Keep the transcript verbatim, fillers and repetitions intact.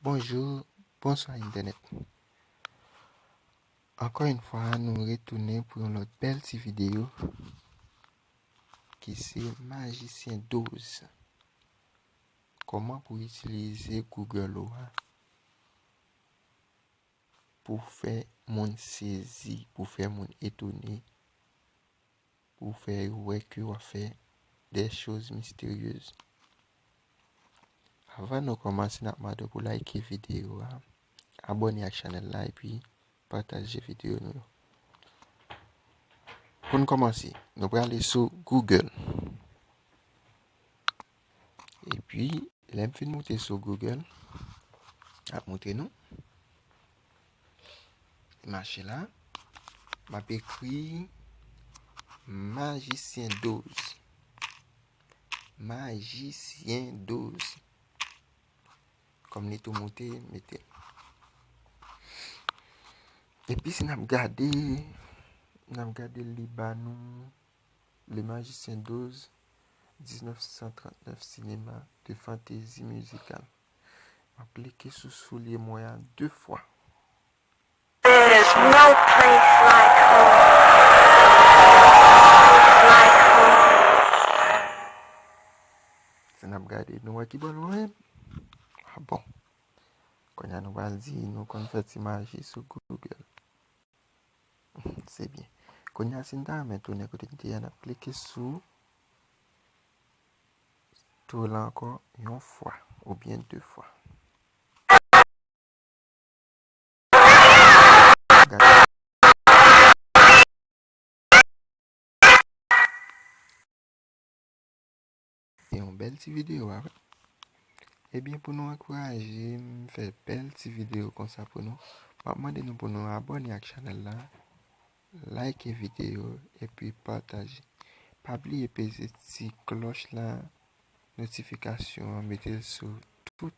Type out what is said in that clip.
Bonjou, bonswa entènèt. Ankò yon fwa, nou retounen pou yon lòt bèl ti videyo ki se Majisyen douz. Kòman pou itilize Google ou a pou fè moun sezi, pou fè moun etone, pou fè yo wè ke w ap fè des choses mystérieuses. Avan nou kòmanse, n ap mande w pou like videyo a, abòne ak chanèl la, epi pataje videyo nou yo. Pou n kòmanse, nou prale sou Google. Epi, lè m fin moute sou Google, ap moutre nou. Li mache la. M ap ekri Majisyen douz. Majisyen douz. Kòm li tou moute, mete l. Epi si n ap gade, n ap gade li ba nou Le Magicien douz, diznèf san trannèf, sinema de fantezi mizikal. M ap klike sou soulye mwen an de fwa. There is no place like home. Like home. Si n ap gade, nou wè ki bò nou menm? Ah bon. Kounye a nou pral di nou konn fè ti maji sou Google. Se byen. Kounye a si n ta renmen tounen kote n te ye a, n ap klike sou tou la ankò yon fwa oubyen de fwa. Gade. Se yon bèl ti videyo a, wi. Ebyen, pou nou ankouraje m fè bèl ti videyo konsa pou nou, m ap mande nou pou nou abòne ak chanèl la, like videyo, epi pataje. Pa bliye peze ti klòch la, notifikasyon an, mete l sou tout